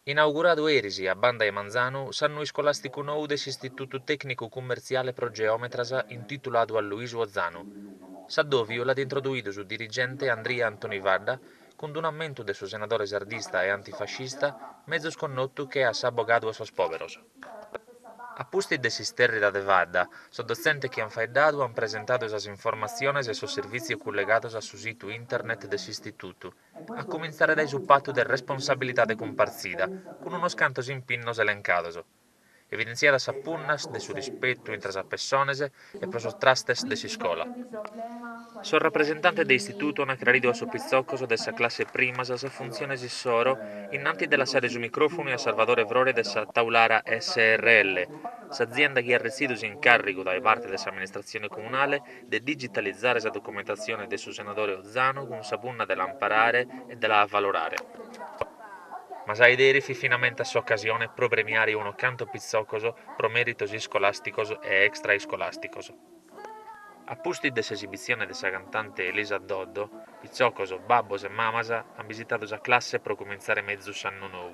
Inauguradu eris, a banda 'e manzanu, s'annu iscolàsticu nou de s'Istitutu Tècnicu Cummertziale pro Geòmetras intituladu a Luisu Ozanu. S'addòviu l'at introduidu su dirigente Andria Antoni Fadda cun un'ammentu de su senadore sardista e antifascista mezus connotu che a s'abogadu 'e sos pòberos. A pustis de s'istèrrida de Fadda, sos dotzentes chi ant faeddadu ant presentadu sas informatziones e sos servìtzios cullegados a su situ internet de s'istitutu, a cumintzare dae su patu de responsabilidade cumpartzida, cun unos cantos impinnos elencados. Evidentziadas sas punnas de su rispetu intre sas pessones e pro sos trastes de s'iscola. Sos rapresentantes de istitutu ant acraridu a sos pitzocos de sa classe primas sas funtziones issoro in antis de lassare su micròfonu a Sarvadore Frore de sa Taulara SRL, s'azienda chi at retzidu s'incàrrigu dae parte de s'amministratzione comunale de digitalizare sa documentatzione de su senadore Ozanu cun sa punna de l'amparare e de la avalorare. Ma sa 'e deris fit finamentas s'ocasione pro premiare unos cantos pitzocos pro mèritos iscolàsticos e extraiscolàsticos. A pustis de s'esibitzione de sa cantante Elisa Doddo, pitzocos, babbos e mamas ant bisitadu sa classe pro cumintzare mezus s'annu nou.